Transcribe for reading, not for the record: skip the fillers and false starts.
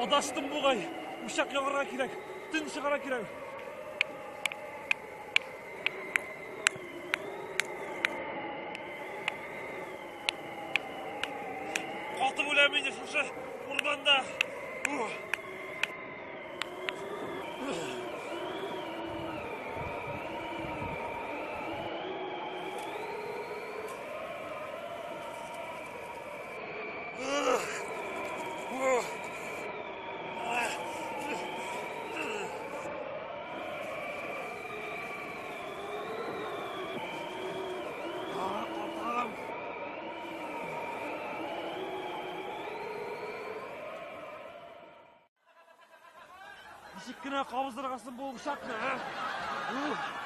Адаштым бугай. Учак ягарга кирәк. Төн чыгарга кирәк. Катып үләм инде шушы урманда. Ничек кенә кабыздыргансың бу учакны, а?